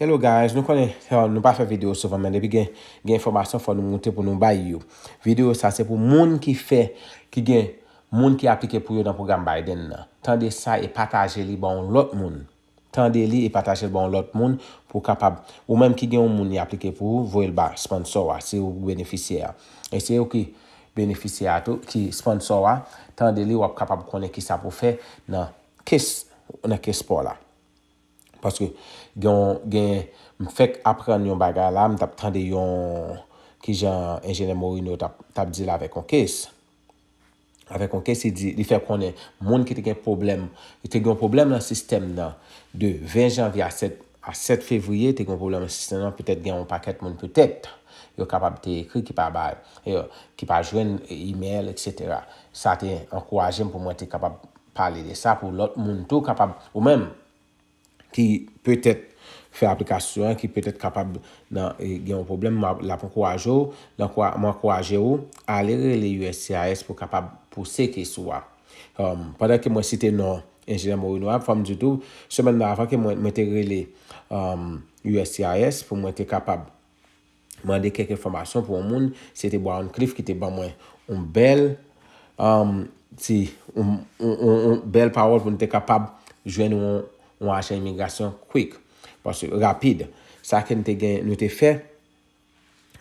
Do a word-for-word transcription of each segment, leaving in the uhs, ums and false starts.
Hello guys, nou konnen, uh, nou pa fè videyo souvan, men depi gen, gen enfòmasyon, fò nou moute pou nou bay yo. Videyo sa se pou moun ki fè, ki gen moun ki aplike pou yo nan pwogram Biden nan. Tande sa e pataje li ba yon lòt moun. Tande li e pataje l ba yon lòt moun pou w kapab, ou menm ki gen yon moun li aplike pou ou, voye l ba sponsor a, si ou benefisyè a. E se yo ki benefisyè a tou, ki sponsor a, tande li, w ap kapab konnen kisa pou w fè nan kes, nan kes pa w la. Paske gen, gen, m fèk aprann yon bagay la, m t ap tande yon, kijan enjenyè Morino t ap, t ap deal avèk yon kes. Avèk yon kes, li di, li fè konnen moun ki te gen pwoblèm, li te gen yon pwoblèm nan sistèm nan, de ven janvye a sèt, a sèt fevriye, te gen yon pwoblèm nan sistèm nan, petèt gen yon pakèt moun, petèt, yo kapab te ekri ki pa bay, e, ki pa jwenn imèl, etsetera. Sa te ankouraje m pou mwen te kapab pale de sa, pou lòt moun tou kapab, ou menm, ki petèt fè aplikasyon an, ki petèt kapab nan, e, gen yon pwoblèm, m ap, l ap ankouraje w, l ankora-, m ankouraje w, ale rele U S C I S pou kapab pouse kes ou a. Um, pandan ke mwen site non enjenyè Morino a, fò m di tou, semèn nan avan ke mwen, mwen te rele, um, U S C I S pou mwen te kapab mande kèk enfòmasyon pou yon moun, se te Brown Cliff ki te ban mwen yon bèl, um, ti, yon, yon, yon, yon bèl pawòl pou nou te kapab jwenn yon, yon ajan imigrasyon quick. Paske rapid. Sa ke nou te gen, nou te fè,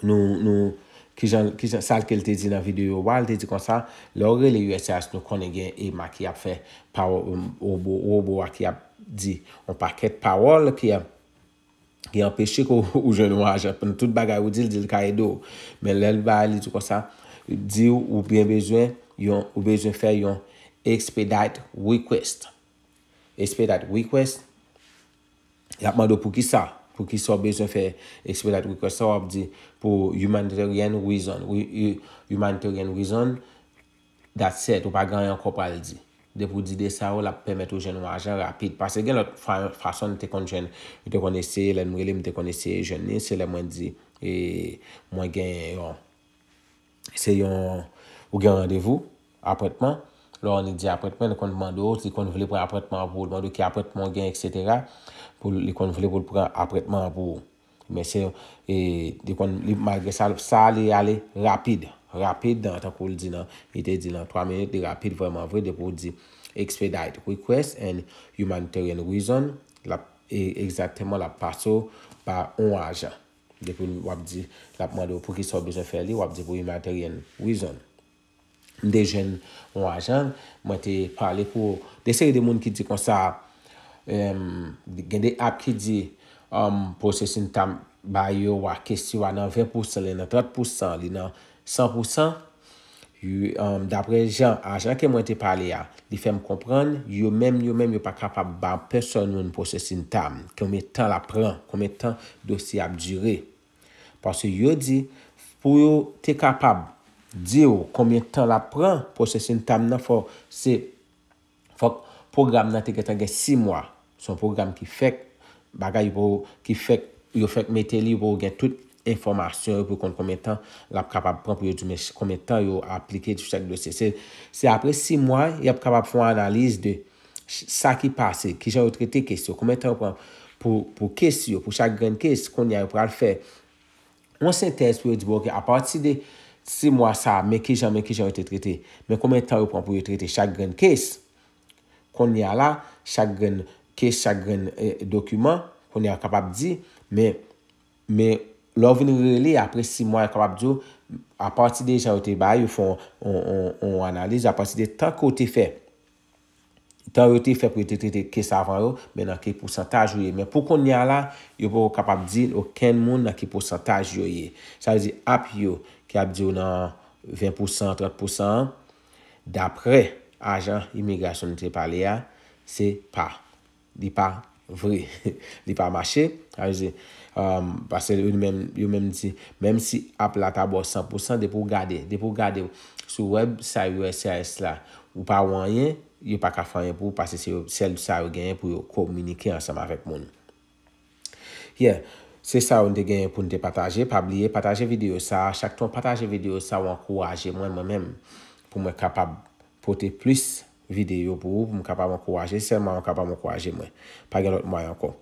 nou, nou, kijan, kijan, sa ke l te di nan videyo a, l te di konsa, lè w rele U S C I S, nou konnen gen EMA ki ap fè pawòl, wobo, wobo a ki ap di yon pakèt pawòl ki ap ki anpeche ke w, ou jwenn yon ajan. Tout bagay ou di l, di l ka ede w. Men lè l bay, li di konsa, di w ou byen bezwen yon, ou bezwen fè yon expedite request. Expedite request, l ap mande w pou ki sa, pou ki sa w bezwen fè expedite request sa, w ap di pou humanitarian reason. Wi, hu-, humanitarian reason, that's it, ou pa gen anyen ankò pral di. Depi w di de sa yo, l ap pèmèt ou jwenn yon ajan rapid. Paske gen lòt fa-, fason m te konn jwenn, m te konn eseye, lè m rele, m te konn eseye jwenn li, se lè mwen di, e, mwen gen yon, se yon, ou gen randevou, apwentman. Lè w annik di apwentman, li konn mande w, li konn vle pran apwentman an pou ou, li mande w ki apwentman w gen, etsetera. Pou li konn vle pou l pran apwentman an pou ou. Men se, e, li konn, li, malgre sa, sa li ale rapid. Rapid, nan, tankou l di nan, li te di nan twa minit, li rapid vrèman vre, depi w di expedite request and humanitarian reason, l ap, e, egzakteman, l ap pase w pa yon ajan. Depi w ap di, l ap mande w pou ki sa w bezwen fè li, w ap di pou humanitarian reason. M te jwenn yon ajan, mwen te pale pou de seri de moun ki di konsa, em, gen de app ki di, em, processing time ba yo a, kesyon a nan ven pousan, li nan trant pousan, li nan san pousan. Yu-, em, daprè jan ajan ke mwen te pale a, li fè m konprann, yo menm, yo menm, yo pa kapab ba pèsonn moun processing time, konbyen tan l ap pran, konbyen tan dosye ap dire. Paske yo di, pou yo te kapab di w konbyen tan l ap pran, processing time nan, fò, se, fòk pwogram nan te gentan gen sis mwa. Se yon pwogram ki fèk, bagay yo, ki fèk, yo fèk mete li pou gen tout enfòmasyon yo, pou konn konbyen tan l ap kapab pran pou yo di men konbyen tan yo aplike sou chak dosye. Se, se apre sis mwa, y ap kapab fè yon analiz de ch-, sa ki pase, kijan yo trete kes yo, konbyen tan yo pran pou, pou kes yo, pou chak grenn kes, kounye a yo pral fè yon sentèz pou yo di, bon, ok, apati de sis mwa sa, men kijan, men kijan yo te trete, men konbyen tan yo pran pou yo trete chak grenn kes. Kounye a la, chak grenn kes, chak grenn, eh, dokiman, kounye a kapab di, men, men lè w vin rele apre sis mwa, yo kapab di w, apati de jan yo te bay, yo fè yon, yon, yon, yon analiz, apati de tan ke w te fè, tan yo te fè pou yo te trete kes avan yo, men nan ki pousantaj ou ye. Men pou kounye a la, yo poko kapab di okenn moun nan ki pousantaj yo ye. Sa vle di app yo ki ap di w nan ven pousan, trant pousan an, daprè ajan imigrasyon nou te pale a, se pa, li pa vre, li pa mache. Sa vle di, um, paske yo menm, yo menm di, menm si app la ta ba w san pousan, depi w gade, depi w gade sou website U S C I S la, ou pa wè anyen, yo pa ka fè anyen pou ou, paske se yo, sèl sa yo genyen pou yo kominike ansanm avèk moun. Yeah, se sa yo n te genyen pou n te pataje. Pa bliye, pataje videyo sa a. Chak tan w pataje videyo sa a, w ankouraje mwen, mwen menm, pou mwen kapab pote plis videyo pou ou, pou m kapab ankouraje, sèlman w kapab ankouraje mwen. Pa gen lòt mwayen ankò.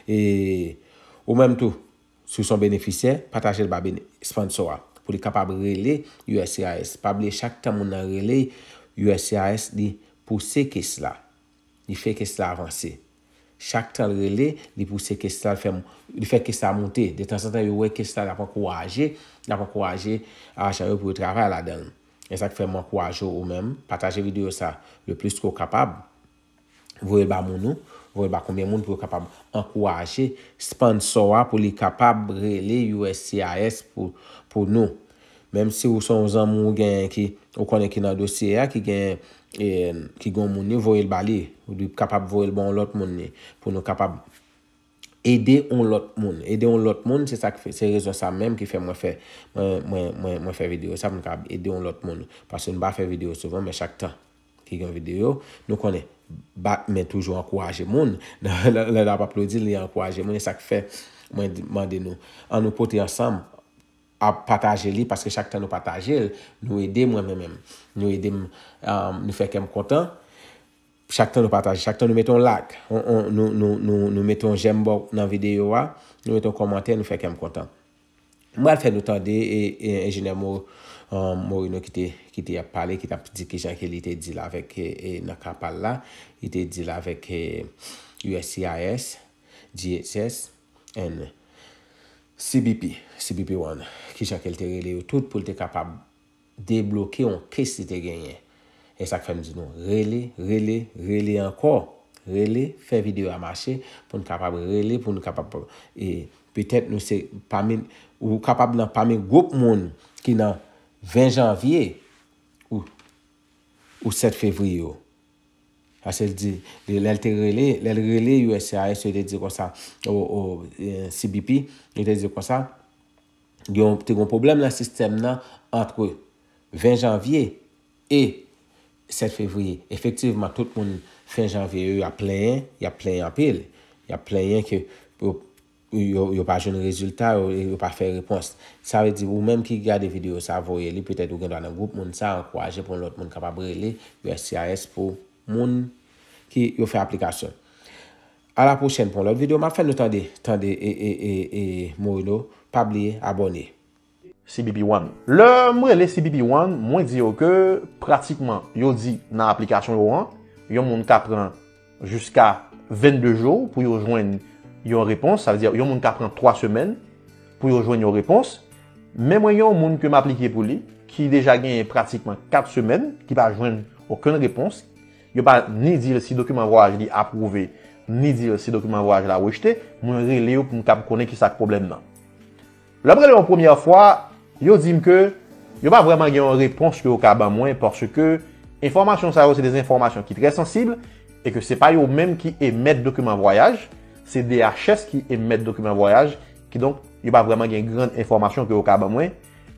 E Ou menm tou, si w se yon benefisyè, pataje l ba bene- sponsor a pou li kapab rele U S C I S. Pa bliye, chak tan moun nan rele U S C I S, li pouse kes la. Li fè kes la avanse. Chak tan l rele, li pouse kes la, l fè, li fè kes la moute. De tanzantan, yo wè kes la, l ap ankouraje, l ap ankouraje ajan yo pou yo travay ladan l. E sa k fè m ankouraje w ou menm, pataje videyo sa le plis ke w kapab. Voye l ba moun ou, voye l ba konbyen moun pou yo kapab ankouraje sponsor a pou li kapab rele U S C I S pou, pou nou. Menm si w se yon zanmi w genyen ki, ou konnen ki nan dosye a, ki gen, e, ki gen yon moun li, voye l ba li. Ou kapab voye l ba yon lòt moun li, pou nou kapab ede yon lòt moun. Ede yon lòt moun, se sa k fè, se rezon sa menm ki fè mwen fè, mwen, mwen, mwen, mwen fè videyo sa pou m kapab ede yon lòt moun. Paske nou pa fè videyo souvan, men chak tan ki gen videyo, nou konnen, bat men toujou ankouraje moun. Lè, lè, lè l ap aplodi, li ankouraje moun, e sa k fè mwen di- mande nou, ann nou pote ansanm, ap pataje li, paske chak tan nou pataje l, nou ede mwen menm menm. Nou ede m, um, nou fè kè m kontan. Chak tan nou pataje, chak tan nou mete yon like, on, on, nou, nou, nou, nou mete yon j'aime bò nan videyo a, nou mete yon kòmantè, nou fè kè m kontan. M pral fè nou tande e, e enjenyè Mo, um, Moreno ki te, ki te ap pale, ki t ap di kijan ke li te deal avèk e, e nan ka pa l la, li te deal avèk e, U S C I S, D H S, and C B P, C B P One. Kijan ke l te rele yo tout pou l te kapab debloke yon case li te genyen. E sa k fè m di nou, rele, rele, rele ankò. Rele, fè videyo a mache pou n kapab rele, pou n kapab, e petèt nou se pami, ou kapab nan pami gwoup moun ki nan ven janvye ou, ou sèt fevriye yo. Paske l di, lè l te rele, lè l rele U S C I S, yo te di konsa, o, o, e, C B P, yo te di konsa, gen, te gen pwoblèm nan sistèm nan ant ven janvye e sèt fevriye. Efektivman, tout moun fen janvye yo, y ap plenyen, y ap plenyen anpil. Y ap plenyen ke yo, yo, yo pa jwenn rezilta, yo, yo pa fè repons. Sa vle di, ou menm ki gade videyo sa, voye li, petèt ou gen dwa nan gwoup moun sa, ankouraje pou yon lòt moun kapab rele U S C I S pou moun ki yo fè aplikasyon. A la pwochèn pou yon lòt videyo, m ap fè nou tande, tande e, e, e, e Moreno, pa bliye abòne. C B P One. Lè m rele C B P One, mwen di yo ke pratikman yo di nan aplikasyon yo an, yon moun ka pran jiska vennde jou pou yo jwenn yon repons, sa vle di yon moun ka pran twa semèn pou yo jwenn yon repons. Men mwen gen yon moun ke m aplike pou li, ki deja genyen pratikman kat semèn, ki pa jwenn okenn repons. Yo pa ni di l si dokiman vwayaj li apwouve, ni di l si dokiman vwayaj la rejte. Mwen rele yo pou m kab konnen ki sa k pwoblèm nan. Lè m rele yon premyè fwa, yo di m ke yo pa vrèman gen yon repons ke yo ka ban mwen, paske enfòmasyon sa yo se de enfòmasyon ki trè sansib e ke se pa yo menm ki emèt dokiman vwayaj, se D H S ki emèt dokiman vwayaj, kidonk yo pa vrèman gen grann enfòmasyon ke yo ka ban mwen.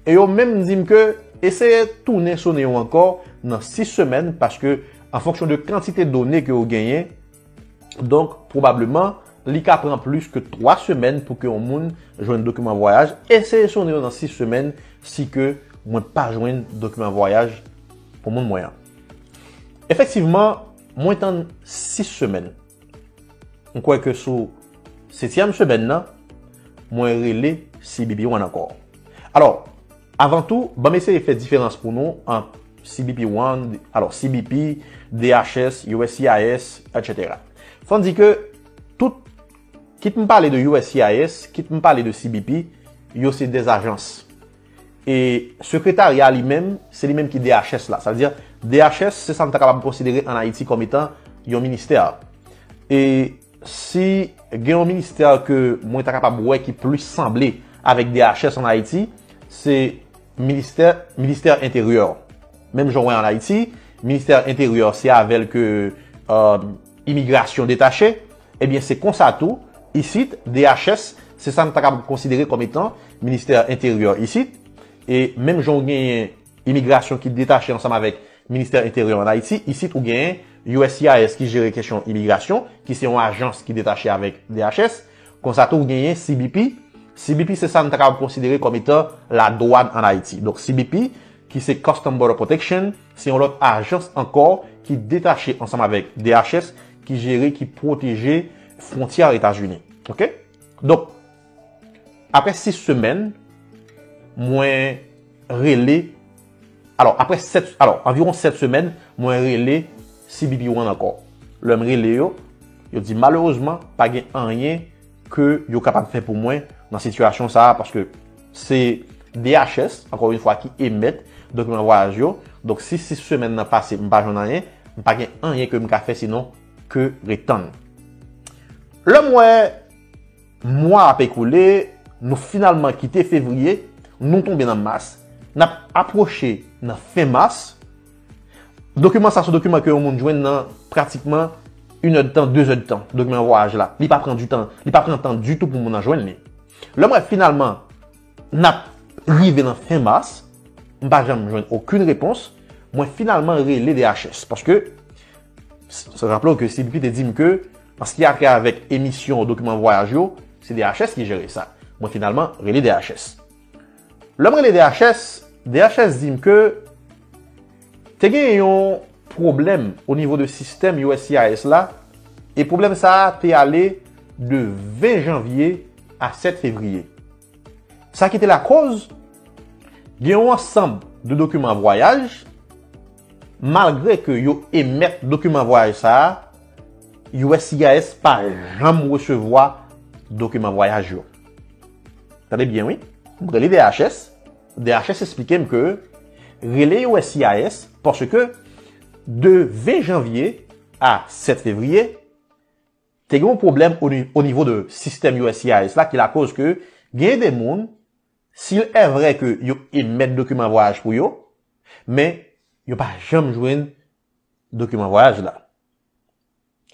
E yo menm di m ke eseye tounen sone yo ankò nan sis semèn, paske an fonksyon de kantite done ke yo genyen, donk, pwobableman, li ka pran plis ke twa semèn pou ke yon moun jwenn dokiman vwayaj. Eseye sone yo nan sis semèn si ke mwen pa jwenn dokiman vwayaj pou moun mwen an. Efektivman, mwen tann sis semèn. M kwè ke sou setyèm semèn nan, mwen rele C B P One ankò. Alò, avan tou, ban m eseye fè diferans pou nou ant C B P One, alò, C B P, D H S, U S C I S, etsetera. Fò n di ke tout, kit m pale de U S C I S, kit m pale de C B P, yo se de ajans. E sekretarya li menm, se li menm ki D H S la. Sa vle di, D H S, se sa n ta kapab konsidere ann Ayiti kòm etan yon ministè. E si gen yon ministè ke mwen ta kapab wè ki plis sanble avèk D H S ann Ayiti, se ministè, ministè enteryè. Menm jan w wè ann Ayiti, ministè enteryè, se avè l ke, euh, imigrasyon detache. Ebyen, se konsa tou, isit, D H S, se sa n ta kapab konsidere kòm etan ministè enteryè isit. E menm jan w genyen imigrasyon ki detache ansanm avèk ministè enteryè ann Ayiti, isit ou genyen U S C I S ki jere kesyon imigrasyon, ki se yon ajans ki detache avèk D H S. Konsa tou, ou genyen C B P. C B P, se sa n ta kapab konsidere kòm etan ladwàn ann Ayiti. Donk, C B P, ki se Custom Border Protection, se yon lòt ajans ankò ki detache ansanm avèk D H S, ki jere, ki pwoteje fwontyè Etazini. Oke? Donk, Apre sis semèn, mwen rele, alò, apre sèt, alò, anviwon sèt semèn, mwen rele C B P One ankò. Lè m rele yo, yo di malerezman, pa gen anyen ke yo kapab fè pou mwen nan sitiyasyon sa a, paske se D H S, ankò yon fwa, ki emèt dokiman vwayaj yo. Donk, si sis semèn nan pase, m pa jwenn anyen, m pa gen anyen ke m ka fè sinon ke ret tann. Lè m wè mwa ap ekoule, nou finalman kite fevriye, nou tonbe nan mas, n ap apwoche nan fen mas. Dokiman sa se yon dokiman ke yon moun jwenn nan pratikman inèdtan, dezèdtan, dokiman vwayaj la. Li pa pran ditan, li pa pran tan ditou pou moun nan jwenn li. Lè m wè finalman n ap rive nan fen mas, m pa janm jwenn okenn repons, mwen finalman rele D H S. Paske, s-, s-, raple w ke C B P te di m ke, an se ki a trait avèk emisyon dokiman vwayaj yo, se D H S ki jere sa. Mwen finalman rele D H S. Lè m rele D H S, D H S di m ke te gen yon pwoblèm o nivo de sistèm U S C I S la, e pwoblèm sa a te ale de ven janvye a sèt fevriye. Sa ki te lakoz, gen yon ansanm de dokiman vwayaj, malgre ke yo emèt dokiman vwayaj sa a, U S C I S pa janm resevwa dokiman vwayaj yo. Tande byen, wi. M rele D H S. D H S eksplike m ke rele U S C I S paske de ven janvye a sèt fevriye, te gen yon pwoblèm o ni-, o nivo de sistèm U S C I S la ki lakoz ke gen de moun, s'il est vrai ke yo emèt dokiman vwayaj pou yo, men yo pa janm jwenn dokiman vwayaj la.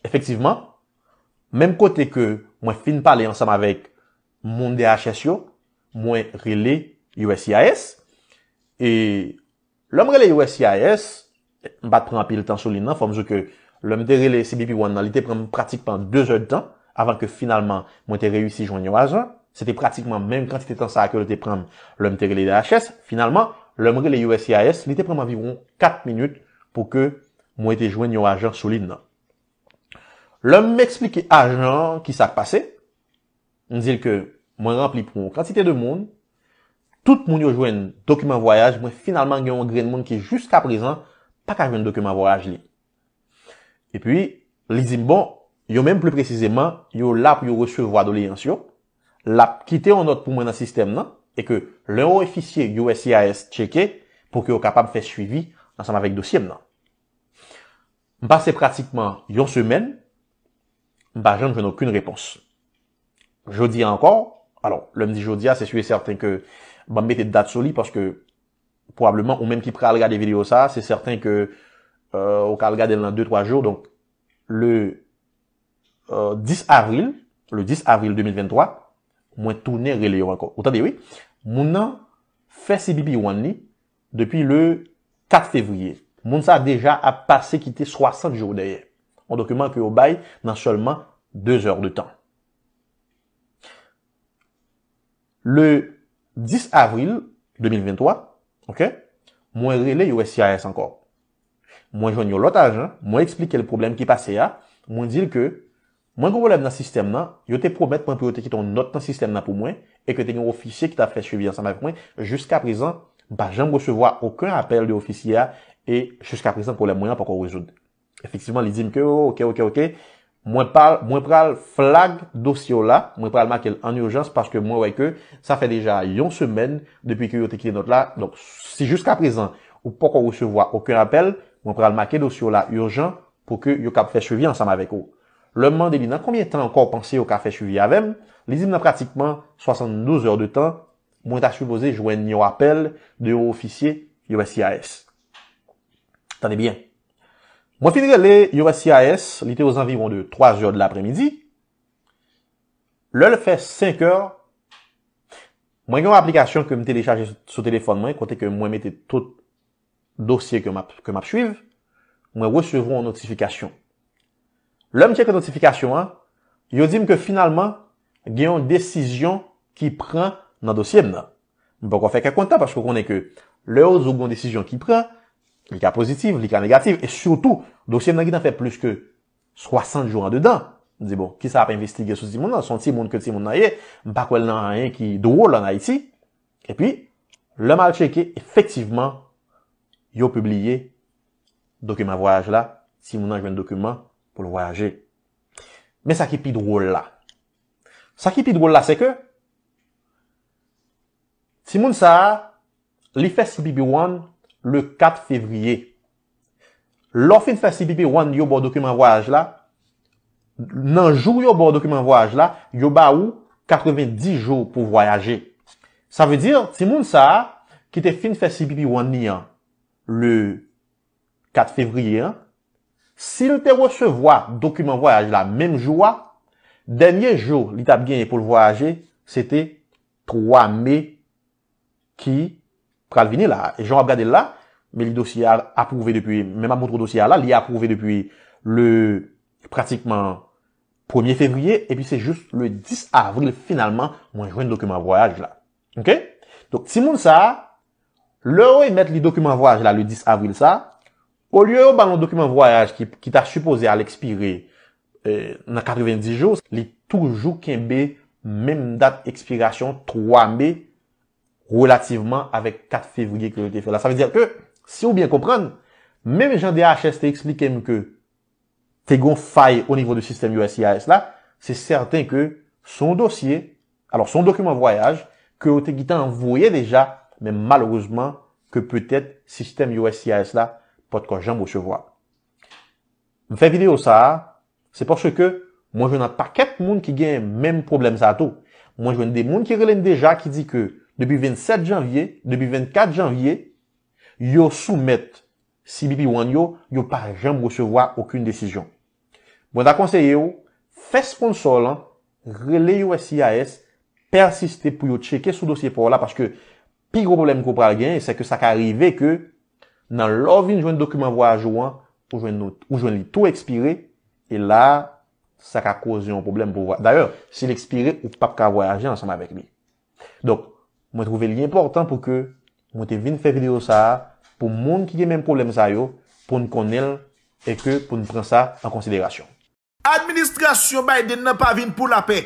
Efektivman, menm kote ke mwen fin pale ansanm avèk moun D H S yo, mwen rele U S C I S, e lè m rele U S C I S, m pa t pran anpil tan sou liy nan, fò m di w ke lè m te rele C B P One nan, li te pran m pratikman de zè de tan avan ke finalman mwen te reyisi jwenn yon ajan. Se te pratikman menm kantite tan sa a ke li te pran m lè m te rele D H S. Finalman, lè m rele U S C I S, li te pran m anviwon kat minit pou ke mwen te jwenn yon ajan sou liy nan. Lè m eksplike ajan an ki sa k pase, m di l ke mwen ranpli pou yon kantite de moun, tout moun yo jwenn dokiman vwayaj, mwen finalman gen yon grenn moun ki jiska prezan pa ka jwenn dokiman vwayaj li. Epi, li di m, bon, yo menm pli presizeman, yo la pou yo resevwa doleyans yo, l ap kite yon nòt pou mwen nan sistèm nan, e ke lè yon ofisye U S C I S tcheke, pou ke yo kapab fè swivi ansanm avèk dosye m nan. M pase pratikman yon semèn, m pa janm jwenn okenn repons. Jodi a ankò, alò, lè m di jodi a, se si e sèten ke ban m mete dat sou li, paske pwobableman ou menm ki pral gade videyo sa a, se sèten ke, euh, ou ka al gade l nan de twa jou. Donk, le, euh, dis avril, le dis avril de mil venntwa, mwen tounen rele yo ankò. Ou tande, wi? Moun nan fè C B P One li depi le kat fevriye. Moun sa deja ap pase kite swasant jou dèyè. Yon dokiman ke yo bay nan sèlman de zè de tan. Le dis avril de mil venntwa, ok, mwen rele U S C I S ankò. Mwen jwenn yon lòt ajan, mwen eksplike l pwoblèm ki pase a, mwen di l ke mwen gen pwoblèm nan sistèm nan, yo te pwomèt mwen pou yo te kite yon nòt nan sistèm nan pou mwen, e ke te gen yon ofisye ki t ap fè swivi ansanm avèk mwen. Jiska prezan, m pa janm resevwa okenn apèl de ofisye a, e jiska prezan pwoblèm mwen an poko rezoud. Efektivman, li di m ke, oh, ok, ok, ok, mwen pa, mwen pral flag dosye w la, mwen pral make l an ijans paske mwen wè ke sa fè deja yon semèn depi ke yo te kite nòt la. Donk, si jiska prezan ou poko resevwa okenn apèl, mwen pral make dosye w la ijan pou ke yo kab fè swivi ansanm avèk ou. Lè m mande li nan konbyen tan ankò w panse yo ka fè swivi avè m, li di m nan pratikman swasanndouz è de tan, mwen ta sipoze jwenn yon apèl de yon ofisye U S C I S. Tande byen. Mwen fin rele U S C I S, li te ozanviwon de twa zè de lapremidi. Lè l fè senk è, mwen gen yon aplikasyon ke m telechaje sou telefòn mwen, kote ke mwen mete tout dosye ke m ap, ke m ap swiv, mwen resevwa yon notifikasyon. Lè m tcheke notifikasyon an, yo di m ke finalman, gen yon desizyon ki pran nan dosye m nan. M poko fè kè kontan paske w konnen ke lè yo di w gen yon desizyon ki pran, li ka pozitif, li ka negatif, e sitou, dosye m nan gentan fè plis ke swasant jou andedan. M di, bon, kisa ap envestige sou timoun nan? Se yon timoun ke timoun nan ye. M pa kwè l nan anyen ki dwòl ann Ayiti. Epi, lè m al tcheke, efektivman, yo pibliye dokiman vwayaj la. Timoun nan jwenn dokiman pou l vwayaje. Men sa ki pi dwòl la. Sa ki pi dwòl la, se ke timoun sa a, li fè C P P one le kat fevriye. Lè w fin fè C P P one, yo ba w dokiman vwayaj la. Nan jou yo ba w dokiman vwayaj la, yo ba ou katrevenndis jou pou vwayaje. Sa vle di, timoun sa a, ki te fin fè C P P one li an le kat fevriye an, si l te resevwa dokiman vwayaj la menm jou a, dènye jou li t ap genyen pou l vwayaje, se te twa me ki pral vini la. E jan w ap gade l la, men li dosye a apwouve depi, men m ap montre w dosye a la, li apwouve depi le, pratikman, premye fevriye, epi se jis le dis avril, finalman, mwen jwenn dokiman vwayaj la. Oke? Donk, timoun sa a, lè yo remèt li dokiman vwayaj la le dis avril sa a, olye yo ba l yon dokiman vwayaj ki, ki ta sipoze al ekspire, eh, nan katrevenndis jou, li toujou kenbe menm dat ekspirasyon twa me relativman avèk kat fevriye ke yo te fè la. Sa vle di ke, si w byen konprann, menm jan D H S te eksplike m ke te gen yon fay o nivo de sistèm U S C I S la, se sèten ke se yon dosye, alò, se yon dokiman vwayaj ke yo te gentan voye deja, men malerezman, ke petèt sistèm U S C I S la potko janm resevwa. M fè videyo sa a, se paske mwen jwenn yon pakèt moun ki gen menm pwoblèm sa a tou. Mwen jwenn de moun ki rele m deja ki di ke depi vennsèt janvye, depi vennkat janvye, yo soumèt C P P one yo, yo pa janm resevwa okenn desizyon. Mwen ta konseye w, fè sponsò w lan, rele U S C I S, pèsiste pou yo tcheke sou dosye pa w la, paske pi gwo pwoblèm ke w pral genyen, se ke sa ka rive ke nan lè w vin jwenn dokiman vwayaj ou an, ou jwenn, ou jwenn li tou ekspire, e la, sa ka koze yon pwoblèm pou vwa-, dayè, si l ekspire, ou p ap ka vwayaje ansanm avèk li. Donk, mwen twouve li enpòtan pou ke mwen te vin fè videyo sa a pou moun ki gen menm pwoblèm sa yo, pou n konnen l e ke pou n pran sa an konsiderasyon. Administrasyon Biden nan pa vin pou lapè.